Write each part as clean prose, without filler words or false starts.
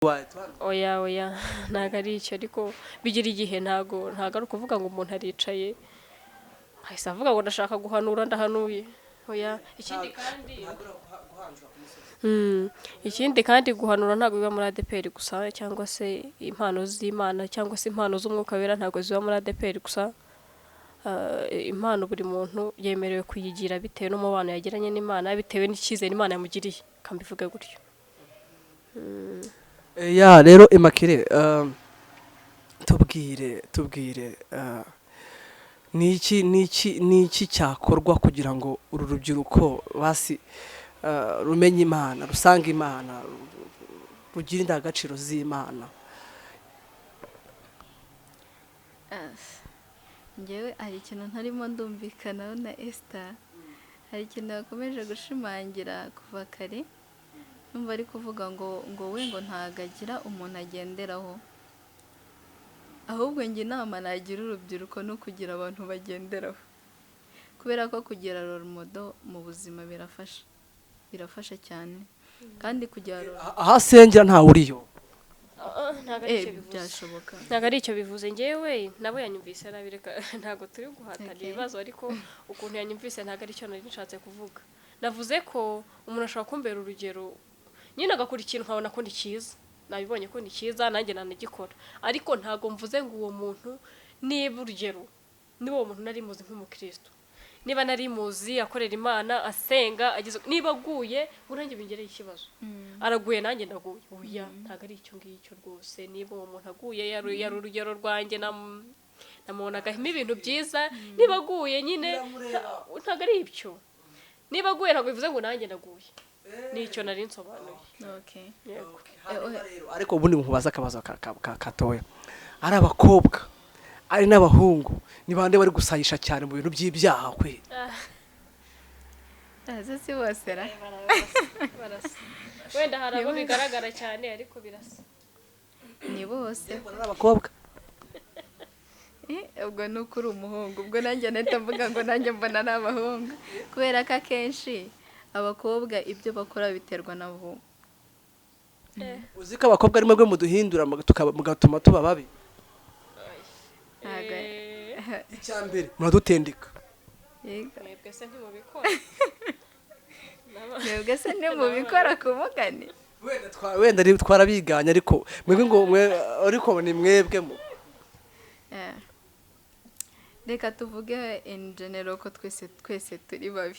Oya, oya, ntabwo ari icyo, ariko bigira igihe. Ntabwo ari ukuvuga ngo umuntu aricaye ahise avuga ngo ndashaka guhanura, ndahanuye. Oya. Ikindi kandi guhanura ntabwo biba muri ADEPR gusa, cyangwa se impano z'Imana cyangwa se impano z'Umwuka Wera ntabwo ziba muri ADEPR gusa. Impano buri muntu yemerewe kuyigira bitewe n'umubano yagiranye n'Imana, bitewe n'icyizere Imana yamugiriye, kambivuge gutyo. Ya, rero Immaculée, tubwire, ni iki cyakorwa kugira ngo uru rubyiruko basi rumenye Imana, rusange Imana, rugire indangagaciro z'Imana? Ah, njyewe hari ikintu ntarimo ndumvikanaho na Esther. Hari ikintu yakomeje gushimangira kuva kare, numva ari kuvuga ngo we ngo ntago agira umuntu agenderaho. Ahubwo njye inama nagira urubyiruko ni ukugira abantu bagenderaho, kubera ko kugira role model mu buzima birafasha, birafasha cyane. Kandi kugira role Aho asengera ntawe uriyo. Ntabwo ari icyo bivuze. Byashoboka. Ntabwo ari icyo bivuze. Ngewe nabo yanyumvise nabi. Reka, ntabwo turi guhatana ibibazo, ariko ukuntu yanyumvise ntabwo ari cyo nari nshatse kuvuga. Navuze ko umuntu ashobora kumbera urugero nyine, agakora ikintu nkabona ko ni cyiza, nabibonye ko ni cyiza, nanjye nanagikora. Ariko ntabwo mvuze ngo uwo muntu, niba urugero, niba uwo muntu nari muzi nk'umukristo, niba nari muzi akorera Imana, asenga, ageze, niba aguye ngo nanjye bingereye ikibazo, araguye nanjye ndaguye, oya, ntabwo ari icyo ngicyo rwose. Niba uwo muntu aguye, yari urugero rwanjye, namubonagamo ibintu byiza, niba aguye nyine ntabwo ari ibyo. Niba aguye ntabwo bivuze ngo nanjye ndaguye. Nicyo nari nsobanuye. Yego. Hanyuma rero, ariko ubundi nkubaza akabazo gatoya: ari abakobwa ari n'abahungu, ni bande bari gusayisha cyane mu bintu by'ibyaha kwe? Ese si bose ra? Barasa. Wenda hari abo bigaragara cyane, ariko birasa. Ni bose. Mbona ari abakobwa. Ubwo ni uko uri umuhungu, ubwo nanjye nahita mvuga ngo nanjye mbona ari abahungu, kubera ko akenshi abakobwa ibyo bakora biterwa n'abahungu. Uzi ko abakobwa ari mwebwe muduhindura, mugatuma tuba babi? Ntabwo Icya mbere, muradutendeka. Yego. Mwebwe se ntimubikora? Mwebwe se ntimubikora ku mugani? Wenda twarabiganye, ariko mwebwe ngo mwe, ariko ni mwebwe mu Reka tuvuge in general ko twese twese turi babi.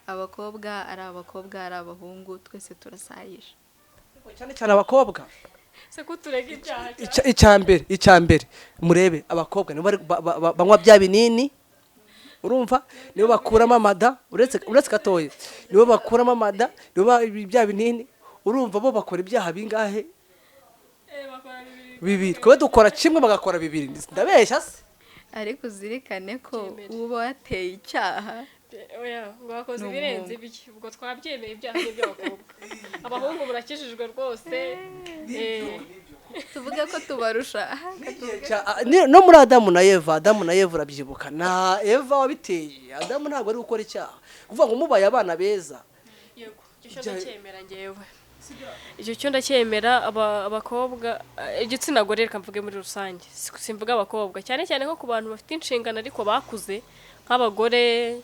Abakobwa, ari abakobwa ari abahungu, twese turasayisha. Cyane cyane abakobwa. Se ko turega ibyaha cyane? Icya mbere, murebe abakobwa nibo bari banywa bya binini, urumva, nibo bakuramo amada. Uretse gatoya, nibo bakuramo amada, nibo bya binini, urumva, bo bakora ibyaha bingahe? Bakora bibiri. Bibiri. Twebwe dukora kimwe, bagakora bibiri. Ndabeshya se? Ariko uzirikane ko Byemere. uba wateye icyaha Oya, ngo bakoze ni ibirenze umuhungu. Ibiki ubwo twabyemeye, ibyaha ni iby'abakobwa, abahungu murakijijwe rwose. Tuvuge ko tubarusha. No muri Adamu na Eva, Adamu na Eva urabyibuka, na Eva wabiteye Adamu, ntabwo ari gukora icyaha, kuvuga ngo mubaye abana beza. Yego, icyo cyo ndacyemera. Ngewe icyo cyo ndacyemera. Abakobwa, igitsina gore, reka mvuge muri rusange, simvuga abakobwa cyane cyane, nko ku bantu bafite inshingano ariko bakuze, nk'abagore,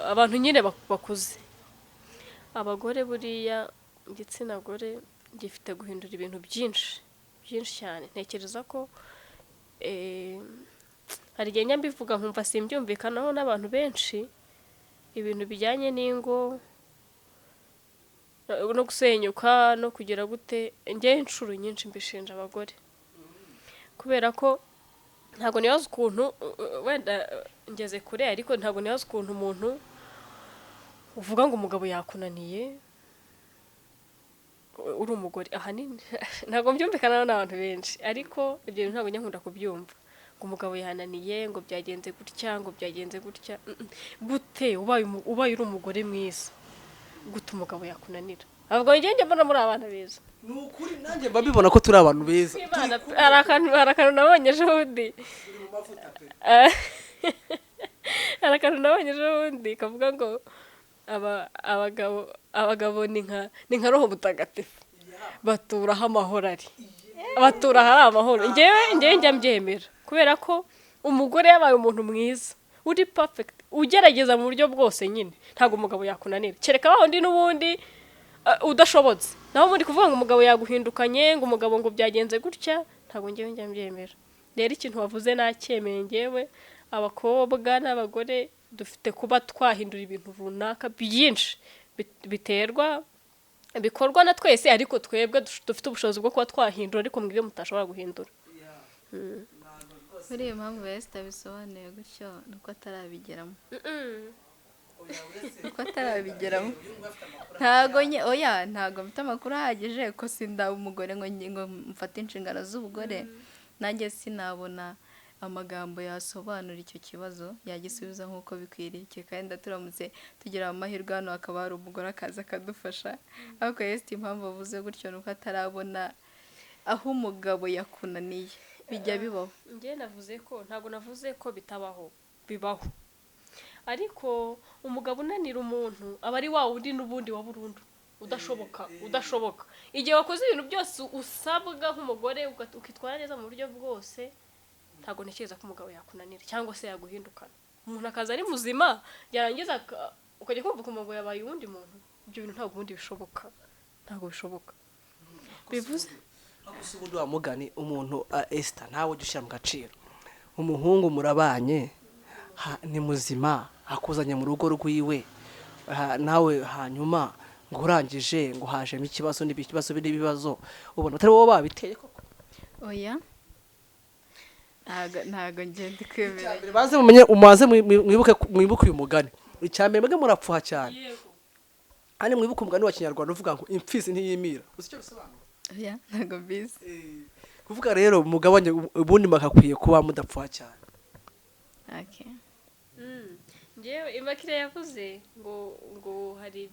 abantu nyine bakuze, abagore, buriya igitsina gore gifite guhindura ibintu byinshi byinshi cyane. Ntekereza ko hari igihe njya mbivuga nkumva simbyumvikanaho n'abantu benshi, ibintu bijyanye n'ingo no gusenyuka no kugira gute. Njyewe inshuro nyinshi mbishinja abagore, kubera ko ntabwo nibaza ukuntu, wenda ngeze kure, ariko ntabwo nibaza ukuntu umuntu uvuga ngo umugabo yakunaniye uri umugore. Ahanini ntabwo mbyumvikana n'abantu benshi, ariko ibyo bintu ntabwo njya nkunda kubyumva, ngo umugabo yananiye, ngo byagenze gutya, ngo byagenze gutya. Gute ubaye uri umugore mwiza, gute umugabo yakunanira? Ahubwo njye mbona muri abana beza. Ni ukuri, nanjye mba mbibona ko turi abantu beza. Imana, hari akantu nabonye ejo bundi. Hari akantu nabonye ejo bundi kavuga ngo abagabo ni nka Roho Mutagatifu. Batura aho amahoro ari, batura ahari amahoro. Ngewe njya mbyemera, kubera ko umugore yabaye umuntu mwiza uri perfect, ugerageza mu buryo bwose nyine, ntabwo umugabo yakunanira, kereka wa wundi n'ubundi udashobotse. Naho ubundi kuvuga ngo umugabo yaguhindukanye, ngo umugabo ngo byagenze gutya, ntabwo ngewe njya mbyemera. Rero ikintu wavuze nacyemeye. Ngewe abakobwa n'abagore dufite kuba twahindura ibintu runaka byinshi biterwa bikorwa na twese, ariko twebwe dufite ubushobozi bwo kuba twahindura, ariko mwebwe mutashobora guhindura. Muri iyo mpamvu Esther bisobanuye gutyo ni uko atarabigeramo, uko atarabigeramo. Ntago nye, oya, ntago mfite amakuru ahagije ko sindaba umugore ngo mfate inshingano z'ubugore. Nanjye sinabona amagambo yasobanura icyo kibazo, yagisubiza nk'uko bikwiriye. Kandi turamutse tugira amahirwe hano hakaba hari umugore akaza akadufasha. Ariko Esther impamvu avuze gutyo ni uko atarabona aho umugabo yakunaniye. Bijya bibaho. Njye navuze ko, ntabwo navuze ko bitabaho, bibaho, ariko umugabo unanira umuntu aba ari wa wundi n'ubundi wa burundu udashoboka, udashoboka. Igihe wakoze ibintu byose usabwa nk'umugore, ukitwara neza mu buryo bwose, ntabwo ntekereza ko umugabo yakunanira cyangwa se yaguhindukana. Umuntu akaza ari muzima, yarangiza ukajya kumva ko umugabo yabaye uwundi muntu. Ibyo bintu ntabwo ubundi bishoboka, ntabwo bishoboka bivuze. Gusa ubundi wa mugani umuntu, Esther, ntawe ujya ushyira mu gaciro. Umuhungu murabanye, ni muzima, akuzanye mu rugo rwiwe, nawe hanyuma ngo urangije ngo hajemo ikibazo n'ibibazo n'ibibazo, ubona atari wowe babiteye koko? Oya, ntago ngenda kwemera. Mbere baze mumenye, umaze mwibuke uyu mugani. Icya mbere, mwebwe murapfuha cyane. Kandi mwibuke umugani wa Kinyarwanda uvuga ngo imfizi ntiyimira. Uzi icyo bisobanura? Oya, ntago mbizi. Kuvuga rero mugabanye, ubundi bagakwiye kuba mudapfuha cyane. Okay. Njyewe Imakire yavuze ngo hari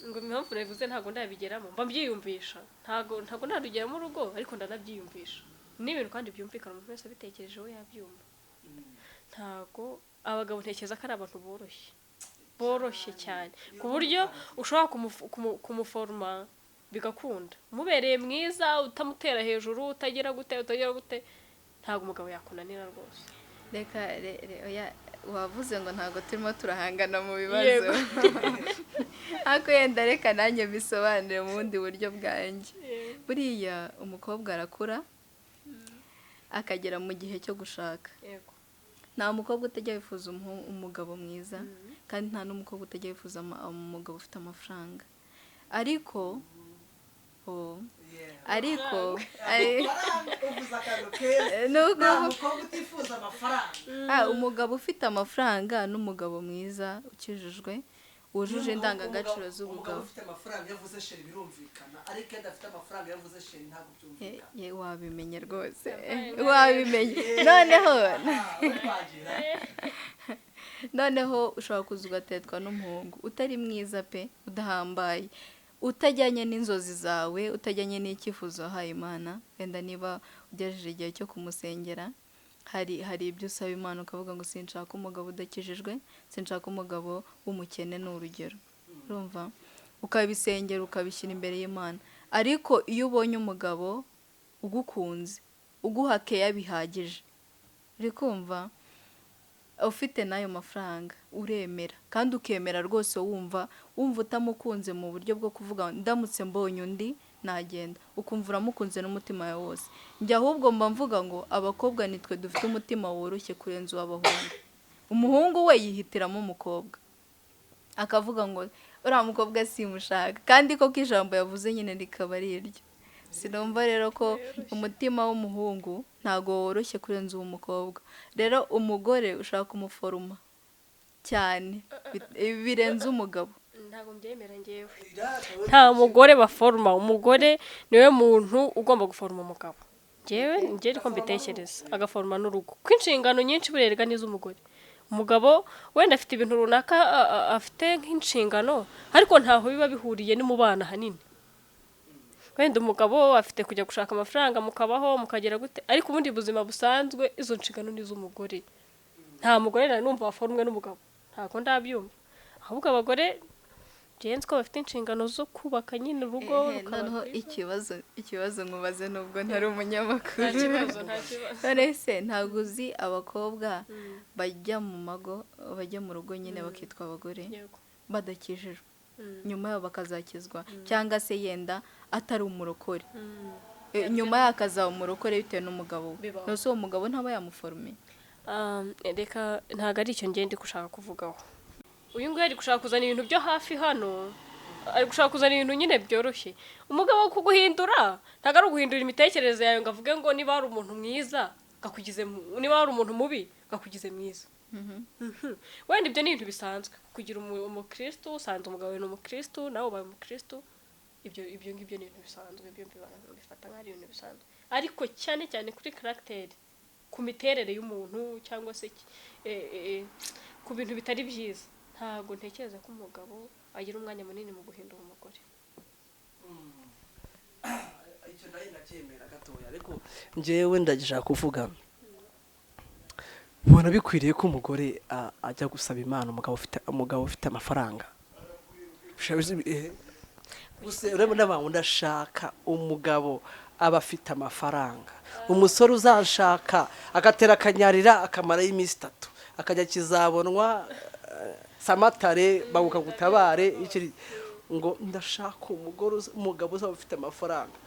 ngo impamvu nabivuze, ntabwo ndabigeramo, mba mbyiyumvisha. Ntabwo ndarugeramo urugo, ariko ndanabyiyumvisha. Ni ibintu kandi byumvikana, umuntu wese abitekerejeho yabyumva. Ntabwo abagabo, ntekereza ko ari abantu boroshye, boroshye cyane, ku buryo ushobora kumuforoma bigakunda, umubereye mwiza, utamutera hejuru, utagira gute, utagira gute, ntabwo umugabo yakunanira rwose. Reka oya, wavuze ngo ntabwo turimo turahangana mu bibazo. Yego. Ariko yenda reka nanjye mbisobanure mu bundi buryo bwanjye. Buriya umukobwa arakura akagera mu gihe cyo gushaka. Nta mukobwa utajya wifuza umugabo mwiza, kandi nta n'umukobwa utajya wifuza umugabo ufite amafaranga. Ariko oh, ariko nubwo Mukobwa utifuza amafaranga. Umugabo ufite amafaranga n'umugabo mwiza ukijijwe, wujuje indangagaciro z'ubugabo. Ufite amafaranga yavuze chéri birumvikana, ariko iyo adafite amafaranga yavuze chéri ntabwo Ye, wabimenye rwose, wabimenye. Noneho ushobora kuza ugatetwa n'umuhungu utari mwiza pe, udahambaye, utajyanye n'inzozi zawe, utajyanye n'icyifuzo wahaye Imana. Wenda niba ugejeje igihe cyo kumusengera, hari ibyo usaba Imana, ukavuga ngo sinshaka umugabo udakijijwe, sinshaka umugabo w'umukene, ni urugero. Urumva, ukabisengera, ukabishyira imbere y'Imana. Ariko iyo ubonye umugabo ugukunze, uguha keya bihagije, uri kumva, ufite n'ayo mafaranga, uremera, kandi ukemera rwose wumva utamukunze mu buryo bwo kuvuga ngo ndamutse mbonye undi nagenda, ukumva uramukunze n'umutima wawe wose. Njye ahubwo mba mvuga ngo abakobwa nitwe dufite umutima woroshye kurenza uw'abahungu. Umuhungu we yihitiramo umukobwa, akavuga ngo uriya mukobwa simushaka, kandi koko ijambo yavuze nyine rikaba ari iryo. Sinumva rero ko umutima w'umuhungu ntabwo woroshye kurenza uw'umukobwa. Rero umugore ushaka kumuforoma cyane birenze umugabo. Ntabwo mbyemera ngewe. Nta mugore baforoma. Umugore niwe muntu ugomba guforoma umugabo. Ngewe niko mbitekereza, agaforoma n'urugo, kuko inshingano nyinshi burerega n'iz'umugore. Umugabo wenda afite ibintu runaka afite nk'inshingano, ariko ntaho biba bihuriye n'umubano ahanini. Wenda umugabo afite kujya gushaka amafaranga, mukabaho, mukagera gute, ariko ubundi buzima busanzwe izo nshingano ni iz'umugore. Nta mugore nari numva waforumwe n'umugabo, ntabwo ndabyumva. Ahubwo abagore Nzi ko bafite inshingano zo kubaka nyine urugo rukaba Noneho rwiza. ikibazo nkubaze nubwo ntari umunyamakuru. Nta kibazo, nta kibazo. None se ntabwo uzi abakobwa bajya mu mago, bajya mu rugo nyine bakitwa abagore badakijijwe, nyuma yabo bakazakizwa, cyangwa se yenda atari umurokore, nyuma yaho akazaba umurokore bitewe n'umugabo we? Bibaho. None se uwo mugabo ntaba yamuforume? Reka, ntabwo ari icyo ngende gushaka kuvugaho. Uyu nguyu ari gushaka kuzana ibintu byo hafi hano, ari gushaka kuzana ibintu nyine byoroshye. Umugabo wo kuguhindura ntabwo ari uguhindura imitekerereze yawe ngo avuge ngo niba ari umuntu mwiza ngakugize niba ari umuntu mubi ngakugize mwiza. Wenda ibyo ni ibintu bisanzwe kugira umukristo, usanze umugabo wawe ni umukristo, nawe ubaye umukristo, ibyo ngibyo ni ibintu bisanzwe, ibyo mbifata nk'aho ari ibintu bisanzwe. Ariko cyane cyane kuri caractère, ku miterere y'umuntu, cyangwa se ku bintu bitari byiza, ntabwo ntekereza ko umugabo agira umwanya munini mu guhindura umugore. Icyo nayo ndacyemera gatoya, ariko njyewe ndagishaka kuvuga, ubona bikwiriye ko umugore ajya gusaba Imana umugabo ufite amafaranga? Gusa urabona abantu, ndashaka umugabo aba afite amafaranga, umusore uzanshaka agatera akanyarira akamarayo iminsi 3, akajya kizabonwa samatare baguka gutabare ngo ndashaka umugore umugabo uzaba ufite amafaranga.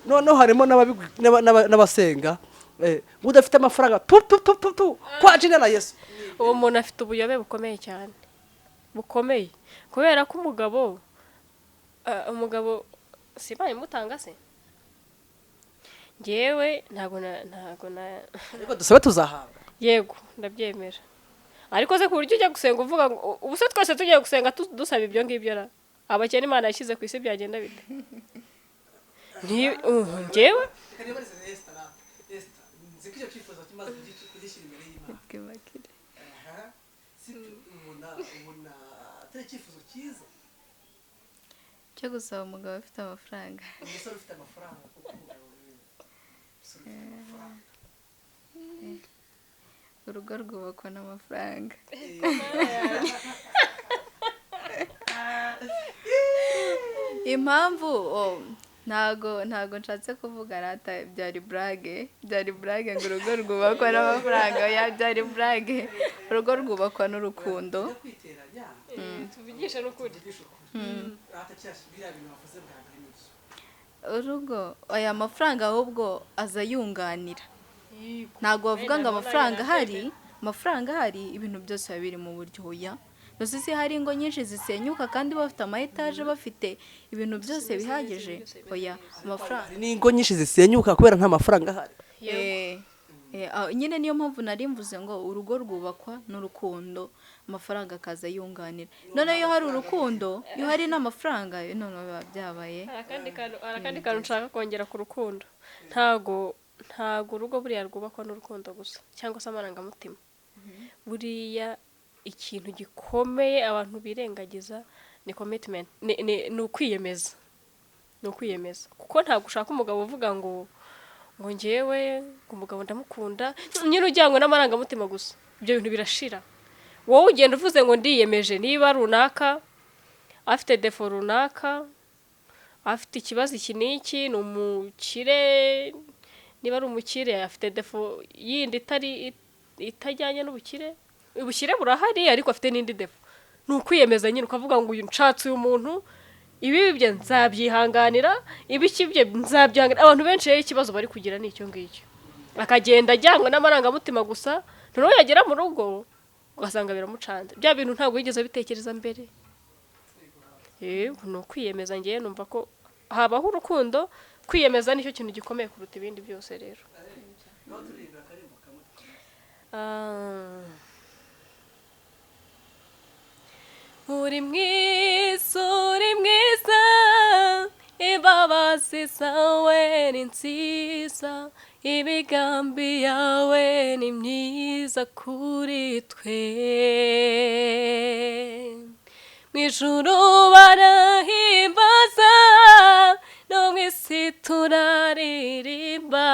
Noneho harimo n'abasenga ngo udafite amafaranga pu pu pu pu pu kwa jina la Yesu. Uwo muntu afite ubuyobe bukomeye cyane, bukomeye, kubera ko umugabo si Imana imutanga se? Ngewe ntabwo na Ariko dusabe tuzahabwa. Yego, ndabyemera, ariko se ku buryo ujya gusenga uvuga ngo ubu se twese tugiye gusenga dusaba ibyo ngibyo ra, abakene Imana yashyize ku isi byagenda bite? Ngewe Nzi ko icyo cyifuzo kimaze kugishyira imbere y'Imana. Ubona atari icyifuzo cyiza? Cyo gusaba umugabo ufite amafaranga? Umusore ufite amafaranga, kuko umugabo ni umusore ufite amafaranga. Urugo rwubakwa n'amafaranga. Impamvu, oh, ntago nshatse kuvuga rata, byari blague, byari blague ngo urugo rwubakwa n'amafaranga. Oya, byari blague. Urugo rwubakwa n'urukundo. Kwiteranya. Tuvugishe n'ukuri. Tuvugishe ukuri rata, biriya bintu wavuze bwa mbere nibyo. Urugo, aya mafaranga ahubwo aza yunganira. Ntabwo bavuga ngo amafaranga ahari, amafaranga ahari, ibintu byose biba biri mu buryo. Oya. Gusa si hari ingo nyinshi zisenyuka kandi bafite ama etaje, bafite ibintu byose bihagije? Oya, amafaranga Hari n'ingo nyinshi zisenyuka kubera nta mafaranga ahari. Nyine niyo mpamvu nari mvuze ngo urugo rwubakwa n'urukundo, amafaranga akaza yunganira. Noneho iyo hari urukundo, iyo hari n'amafaranga, noneho biba byabaye. Hari akandi kantu nshaka kongera ku rukundo. Ntago urugo buriya rwubakwa n'urukundo gusa cyangwa se amarangamutima. Buriya ikintu gikomeye abantu birengagiza ni commitment, ni ukwiyemeza, ni ukwiyemeza, kuko ntabwo ushaka umugabo uvuga ngo ngewe ngo umugabo ndamukunda nyine ujyanywe n'amarangamutima gusa. Ibyo bintu birashira. Wowe ugenda uvuze ngo ndiyemeje, niba runaka afite défaut runaka, afite ikibazo iki n'iki, ni umukire, niba ari umukire afite défaut yindi itari itajyanye n'ubukire, ubukire burahari ariko afite n'indi défaut, ni ukwiyemeza nyine ukavuga ngo uyu nshatse, uyu muntu ibibi bye nzabyihanganira, ibiki bye nzabyihanganira. Abantu benshi rero ikibazo bari kugira ni icyo ngicyo, akagenda ajyanwa n'amarangamutima gusa, noneho yagera mu rugo ugasanga biramucanze, bya bintu ntabwo yigeze abitekereza mbere. Yego, ni ukwiyemeza. Ngewe numva ko habaho urukundo, kwiyemeza nicyo kintu gikomeye kuruta ibindi byose rero. Uri mwiza, uri mwiza, imbabazi zawe ni nziza, imigambi yawe ni myiza kuri twe. Mu ijuru barahimbaza, no mu isi turaririmba,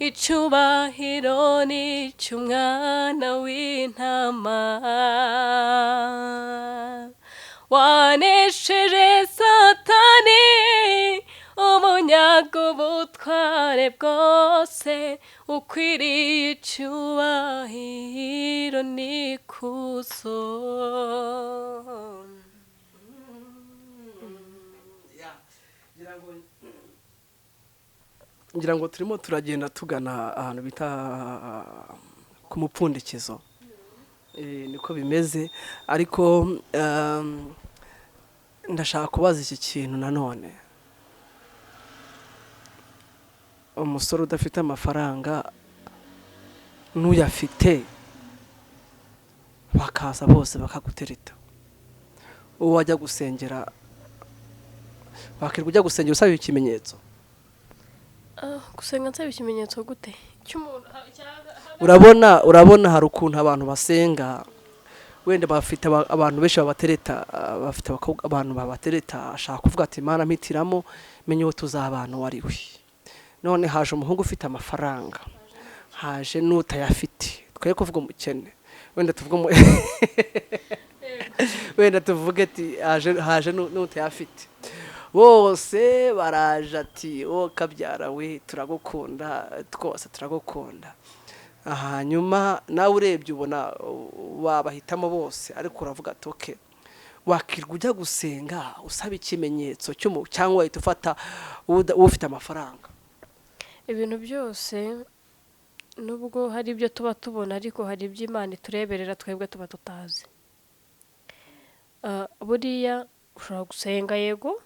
icyubahiro ni icy'umwana w'intama. Wanesheje Satani, umunyago ubutware bwose, ukwiriye icyubahiro n'ikuzo. Ngira ngo turimo turagenda tugana ahantu bita ku mupfundikizo. Niko bimeze, ariko ndashaka kubaza iki kintu nanone. Umusore udafite amafaranga n'uyafite bakaza bose bakagutereta, uwo wajya gusengera wakirwa ujya gusengera usaba ikimenyetso. Gusenga nsaba ikimenyetso gute? Cy'umuntu Urabona hari ukuntu abantu basenga, wenda bafite abantu benshi babatereta, bafite abakobwa, abantu babatereta, ashaka kuvuga ati Mana mpitiramo menye uwo tuzabana uwo ari we. None haje umuhungu ufite amafaranga, haje n'utayafite, twe kuvuga umukene, wenda tuvuge wenda tuvuge ati haje n'utayafite, bose baraje ati wowe kabyara we turagukunda, twose turagukunda. Hanyuma nawe urebye ubona wabahitamo bose, ariko uravuga ati okay, wakirwa ujya gusenga usaba ikimenyetso cyangwa wahita ufata ufite amafaranga. Ibintu byose nubwo hari ibyo tuba tubona, ariko hari ibyo Imana itureberera twebwe tuba tutazi. Buriya ushobora gusenga yego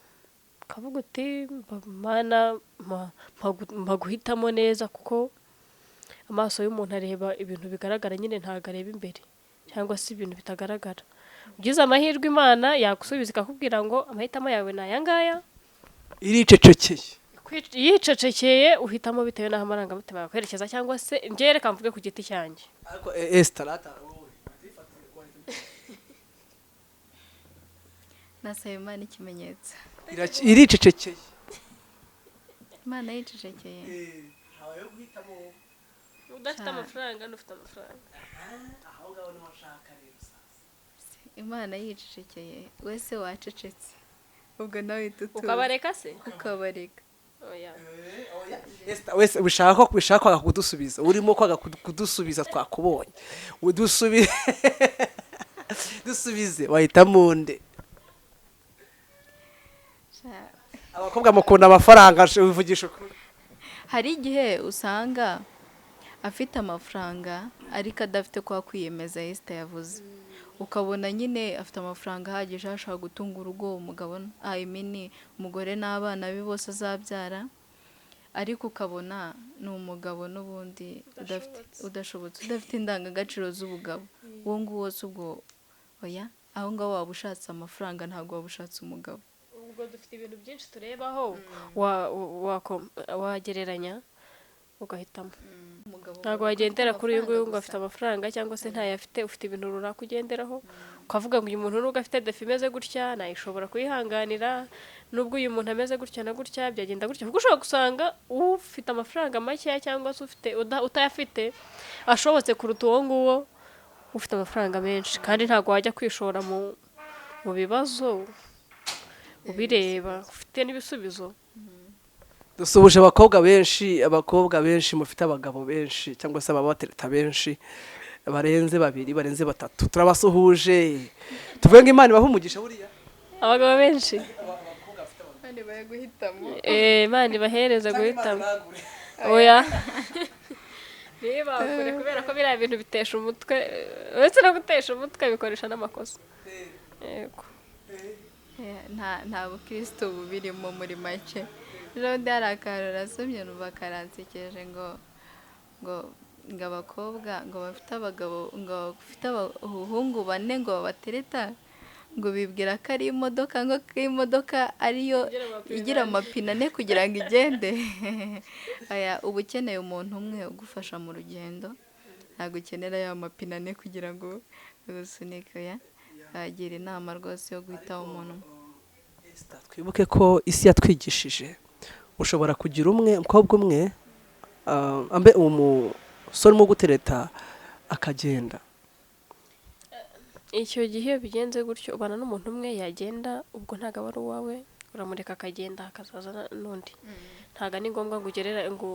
ukavuga uti Mana mpa guhitamo neza, kuko amaso y'umuntu areba ibintu bigaragara nyine, ntabwo areba imbere cyangwa se ibintu bitagaragara. Ugize amahirwe Imana yagusubiza ikakubwira ngo amahitamo yawe ni aya ngaya. Iricecekeye. Yicecekeye uhitamo bitewe n'aho amarangamutima yakwerekeza, cyangwa se njye reka mvuge ku giti cyanjye. Ariko Esther Nasaba Imana ikimenyetso. Iricecekeye. Imana yicecekeye. Habayeho guhitamo udafite amafaranga n'ufite amafaranga. Aho ngaho niho nshaka rero sasa. Imana yicecekeye wese wacecetse, ubwo nawe tutu ukabareka se? Ukabareka. Oya. Esther wese ushaka kwanga kudusubiza, urimo kwanga kudusubiza twakubonye. Udusubize. Dusubize wahitamo nde? Abakobwa mukunda amafaranga, uvugisha ukuri. Hari igihe usanga afite amafaranga ariko adafite kwa kwiyemeza Esther yavuze. Ukabona nyine afite amafaranga ahagije, ashobora gutunga urugo, umugabo, umugore n'abana be bose azabyara, ariko ukabona ni umugabo n'ubundi udashobotse, udafite indangagaciro z'ubugabo. Uwo nguwo si ubwo, oya, aho ngaho waba ushatse amafaranga, ntabwo waba ushatse umugabo. Ubwo dufite ibintu byinshi turebaho, wagereranya ugahitamo. Ntabwo wagendera kuri uyu nguyu ngo afite amafaranga cyangwa se ntayafite, ufite ibintu runaka ugenderaho, ukavuga ngo uyu muntu nubwo afite defi imeze gutya nayishobora kuyihanganira, nubwo uyu muntu ameze gutya na gutya byagenda gutya, kuko ushobora gusanga ufite amafaranga makeya cyangwa se ufite utayafite ashobotse kuruta uwo nguwo ufite amafaranga menshi, kandi ntabwo wajya kwishora mu bibazo ubireba ufite n'ibisubizo. Dusuhuje abakobwa benshi mufite abagabo benshi cyangwa se ababatereta benshi barenze babiri, barenze batatu, turabasuhuje. Tuvuge ngo Imana ibahe umugisha. Buriya abagabo benshi Imana ibahe guhitamo. Imana ibahereze guhitamo. Oya. Niba kure, kubera ko biriya bintu bitesha umutwe, uretse no gutesha umutwe bikoresha n'amakosa. Yego. Nta bukristo bubirimo muri make. Rero hari akantu nasomye numva karansekeje, ngo ngo ngo abakobwa ngo bafite abagabo, ngo bafite abahungu bane ngo babatereta, ngo bibwira ko ari imodoka, ngo ko imodoka ariyo igira amapine ane kugira ngo igende. Aya, uba ukeneye umuntu umwe ugufasha mu rugendo, ntabwo ukenera ya mapine ane kugira ngo agusunike. Oya, agira inama rwose yo guhitamo umuntu umwe. Twibuke ko isi yatwigishije ushobora kugira umwe, umukobwa umwe, ambe umusore umwe ugutereta akagenda. Icyo gihe iyo bigenze gutyo, ubana n'umuntu umwe, yagenda ubwo ntabwo aba ari uwawe, uramureka akagenda, hakazaza n'undi. Ntabwo ari ngombwa ngo ugerera ngo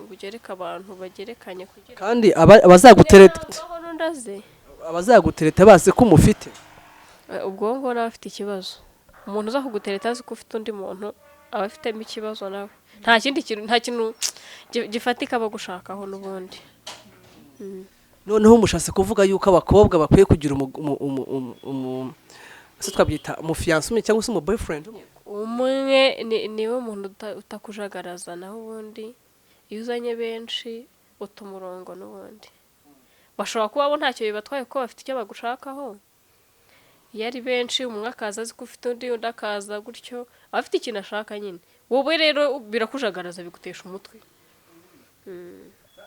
ugereke abantu bagerekanye kugira Kandi abazagutereta aho n'undi aze. Abazagutereta bazi ko umufite. Ubwo ngubwo nawe afite ikibazo. Umuntu uza kugutereta azi ko ufite undi muntu aba afitemo ikibazo nawe. Nta kindi kintu, nta kintu gifatika aba agushakaho n'ubundi. Noneho mushatse kuvuga yuko abakobwa bakwiye kugira ese twabyita umufiancé umwe cyangwa se umu boyfriend umwe? Umwe niwe muntu utakujagaraza, naho ubundi iyo uzanye benshi uta umurongo. N'ubundi bashobora kuba bo ntacyo bibatwaye kuko bafite icyo bagushakaho. Iyo ari benshi, umwe akaza azi ko ufite undi, undi akaza gutyo, aba afite ikintu ashaka nyine. Wowe rero birakujagaraza, bigutesha umutwe.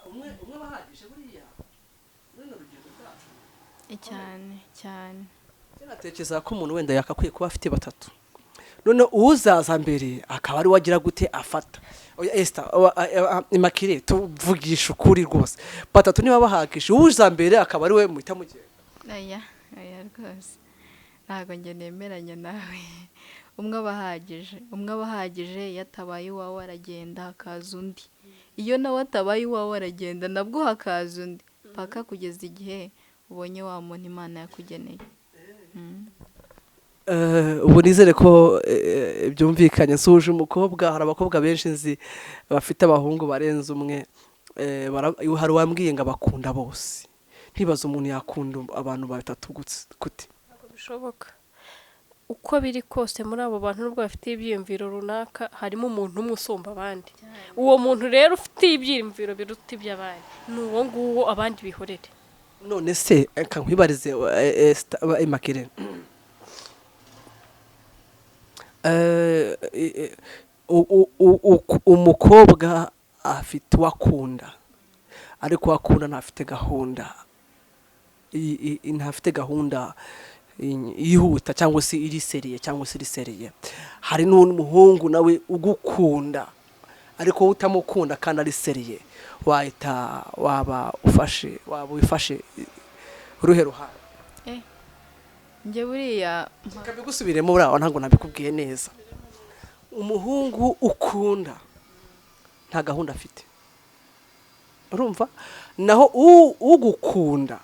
Umwe umwe bahagije buriya muri runo rugendo rwacu? Cyane cyane. Natekereza ko umuntu wenda yakakwiye kuba afite batatu, none uzaza mbere akaba ari we agira gute, afata. Oya Esther, Immaculée, tuvugisha ukuri rwose, batatu niba bahagije, uza mbere akaba ari we muhita mugenda? Oya, oya rwose, ntabwo njye nemeranya nawe. Umwe aba ahagije, umwe aba ahagije. Iyo atabaye iwawe aragenda, hakaza undi. Iyo nawe atabaye iwawe aragenda, nabwo hakaza undi, paka kugeza igihe ubonye wa muntu Imana yakugeneye. Ubu nizere ko byumvikanye. Nsuhuje umukobwa. Hari abakobwa benshi nzi bafite abahungu barenze umwe. Hari uwambwiye ngo abakunda bose. Ntibaze umuntu yakunda abantu batatu gute? Ntabwo bishoboka. Uko biri kose, muri abo bantu, nubwo bafite ibyiyumviro runaka, harimo umuntu umwe usumba abandi. Uwo muntu rero ufite ibyiyumviro biruta iby'abandi ni uwo nguwo, abandi bihorere. None se reka nkwibarize, Immaculée. Umukobwa afite uwo akunda, ariko uwo akunda ntafite gahunda, ntafite gahunda yihuta cyangwa se iri sérieux cyangwa se iri sérieux. Hari n'umuhungu nawe ugukunda ariko wowe utamukunda kandi ari sérieux. Wahita waba ufashe, waba wifashe uruhe ruhande? Njye buriya Kabigusubiremo buriya, ntabwo nabikubwiye neza. Umuhungu ukunda nta gahunda afite, urumva? Naho ugukunda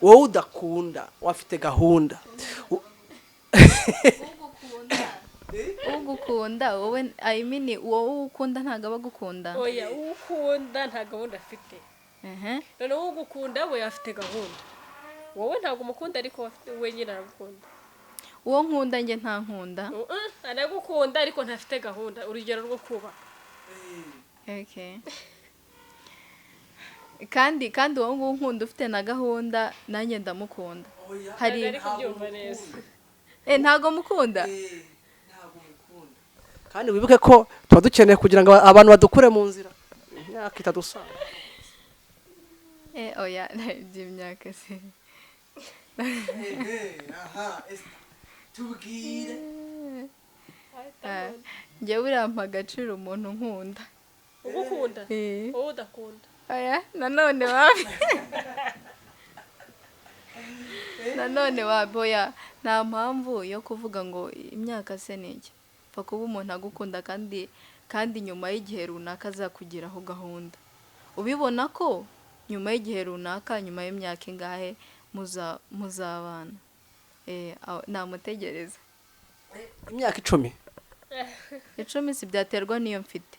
wowe udakunda wafite gahunda. Ugukunda wowe, I mean, wowe ukunda ntabwo aba agukunda. Oya, uwo ukunda nta gahunda afite. Noneho ugukunda we afite gahunda. Wowe ntabwo umukunda, ariko we nyine aragukunda. Uwo nkunda njye nta nkunda? Aragukunda ariko ntafite gahunda, urugero rwo kubaka. Okay. Kandi uwo nguwo nkunda ufite na gahunda, nanjye ndamukunda. Hari Ntabwo ari kubyumva neza. Eh, ntabwo mukunda. Kandi wibuke ko tuba dukeneye kugira ngo abantu badukure mu nzira, imyaka itadusanga. Eh, oya, by'imyaka se? Tubwire. Ah, njye buriya mpa agaciro umuntu nkunda. Ugukunda? Eh. Wowe udakunda? Oya, nanone wapi, nanone wapi, oya. Nta mpamvu yo kuvuga ngo imyaka se ni iki. Pfa kuba umuntu agukunda, kandi nyuma y'igihe runaka azakugiraho gahunda, ubibona ko nyuma y'igihe runaka, nyuma y'imyaka ingahe muzabana. Namutegereza. Imyaka 10? 10 si byaterwa n'iyo mfite.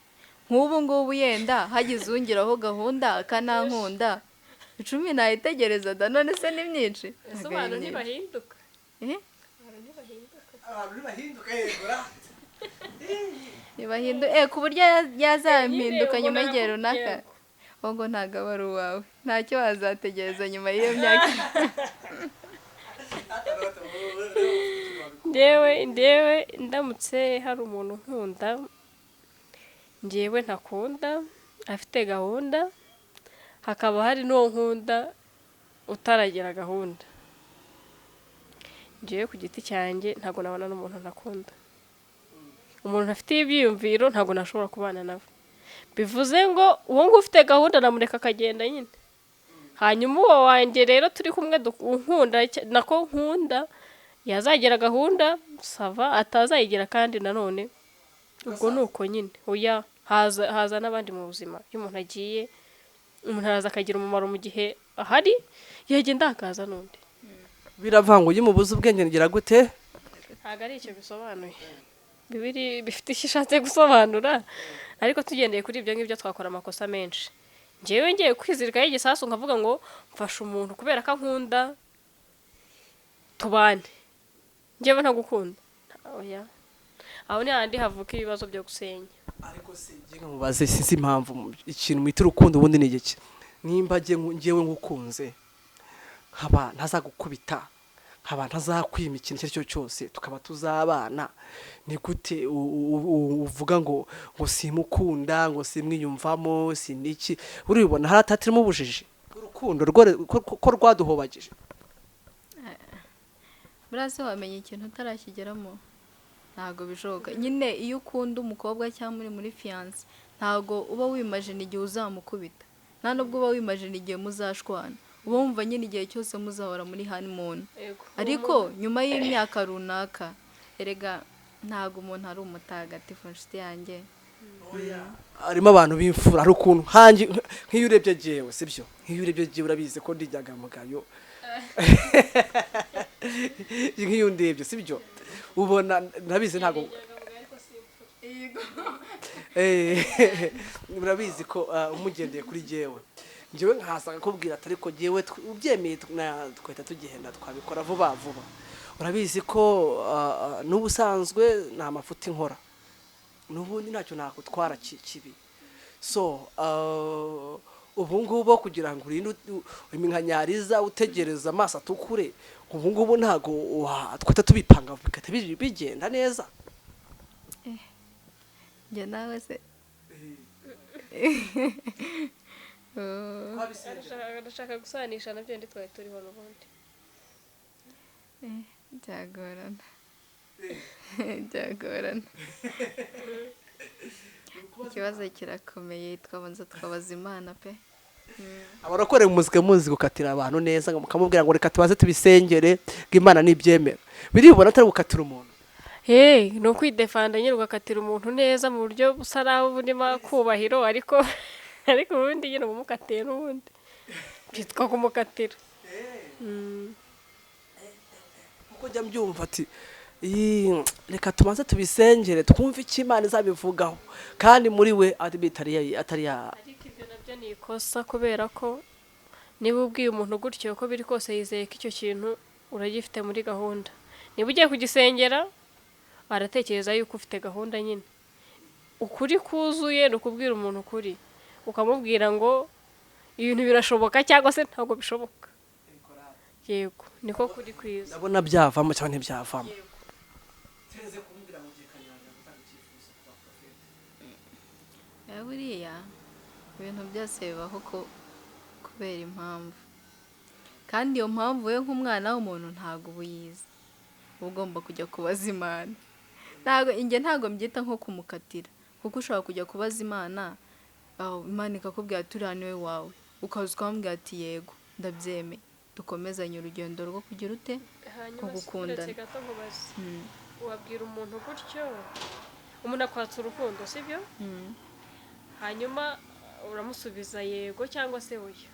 Nk'ubu ngubu yenda hagize ungiraho gahunda akanankunda, 10 nayitegereza da. None se ni myinshi? Ese Ntabwo ari abantu myinshi. ntibahinduka? Eh? Abantu ntibahinduka. Abantu ntibahinduka, yegura. Ku buryo yazampinduka Nyine nyuma ubona y'igihe runaka? Yego. Ubwo ntabwo aba ari uwawe, ntacyo wazategereza nyuma y'iyo myaka. Ndewe ndamutse hari umuntu nkunda, ngewe ntakunda, afite gahunda, hakaba hari n'uwo nkunda utaragira gahunda, ngewe ku giti cyanjye ntabwo nabana n'umuntu ntakunda. Umuntu ntafite ibyiyumviro ntabwo nashobora kubana nawe. Bivuze ngo uwo nguwo ufite gahunda namureka akagenda nyine. Hanyuma uwo wanjye rero turi kumwe unkunda nako nkunda, yazagira gahunda ça va, atazayigira kandi nanone ubwo ni uko nyine. Oya, haza haza n'abandi mu buzima. Iyo umuntu agiye, umuntu araza akagira umumaro mu gihe ahari, yagenda hakaza n'undi. Biravanga, iyo umubuze ubwenge ngira gute? Ntabwo ari icyo bisobanuye. Bibiri bifite icyo ishatse gusobanura, ariko tugendeye kuri ibyo ngibyo twakora amakosa menshi. Njyewe ngiye kwizirikaho igisasu nkavuga ngo mfashe umuntu kubera ko ankunda tubane, njyewe ntagukunda, oya, aho ni hahandi havuka ibibazo byo gusenya. Ariko se njye nkamubaze, sinzi impamvu ikintu mwita urukundo ubundi ni igiki? Nimba njyewe ngukunze, nkaba ntazagukubita, nkaba ntazakwima ikintu icyo ari cyo cyose, tukaba tuzabana, ni gute uvuga ngo simukunda, ngo simwiyumvamo, siniki? Uribona hari atatirimo ubujiji, urukundo ko rwaduhobagije. Buriya se wamenya ikintu utarakigeramo? Ntabwo bishoboka nyine. Iyo ukunda umukobwa cyangwa uri muri fiancé, ntabwo uba wimajina igihe uzamukubita, nta nubwo uba wimajina igihe muzashwana. Uba wumva nyine igihe cyose muzahora muri honeymoon. Ariko nyuma y'imyaka runaka, erega ntabwo umuntu ari umutagatifu, inshuti yanjye. Harimo abantu b'imfura, hari ukuntu nkanjye, nk'iyo urebye jyewe, sibyo, nk'iyo urebye jyewe urabizi ko ndi inyangamugayo. Nk'iyo undebye, sibyo, ubona ntabizi, ntabwo murabizi ko umugendeye kuri jyewe, njyewe nkasanga akubwira ati ariko jyewe ubyemeye tugahita tugenda, twabikora vuba vuba. Urabizi ko n'ubusanzwe nta mafuti nkora, n'ubundi ntacyo nakutwara kibi. So ubu ngubu kugira ngo urinde iminkanyariza, utegereza amaso atukure, ubu ngubu ntabwo twahita tubipanga bigahita bigenda neza. Njye nawe se? Oh. Ndashaka gusanisha nabyo ndi twari turiho n'ubundi. Byagorana, byagorana, ikibazo kirakomeye, twabanza twabaza Imana pe. Abarokore muzika muzi gukatira abantu neza, ngo mukamubwira ngo reka tubaze tubisengere, ngo Imana nibyemera. Biribona atari gukatira umuntu? Hey, ni ukwidefanda nyine, ugakatira umuntu neza mu buryo busa naho burimo akubahiro, ariko ubundi nyine uba umukatiye, n'ubundi byitwa kumukatira. Kuko njya mbyumva ati: "Ii, reka tubanze tubisengere twumve icyo Imana izabivugaho," kandi muri we atari ya. Ariko ibyo nabyo ni ikosa, kubera ko niba ubwiye umuntu gutyo, uko biri kose yizeye ko icyo kintu uragifite muri gahunda. Niba ugiye kugisengera, aratekereza yuko ufite gahunda nyine. Ukuri kuzuye ni ukubwira umuntu ukuri, ukamubwira ngo ibintu birashoboka cyangwa se ntabwo bishoboka. Yego, niko kuri kwiza. Ndabona byavamo cyangwa ntibyavamo. Kumubwira ngo ugiye Kanyarwanda gutanga icyifuzo kwa Prophet. Buriya ibintu byose bibaho ko kubera impamvu, kandi iyo mpamvu we nk'umwana w'umuntu ntabwo uba uyizi, uba ugomba kujya kubaza Imana. Ntabwo njye, ntabwo mbyita nko kumukatira, kuko ushobora kujya kubaza Imana, aho Imana ikakubwira ati uriya niwe wawe, ukaza ukamubwira ati yego ndabyemeye, dukomezanye urugendo rwo kugira ute? Hanyuma Nko gukundana. uretse gato nkubaze, wabwira umuntu gutyo, umuntu akwatsa urukundo, sibyo? Hanyuma uramusubiza yego cyangwa se oya?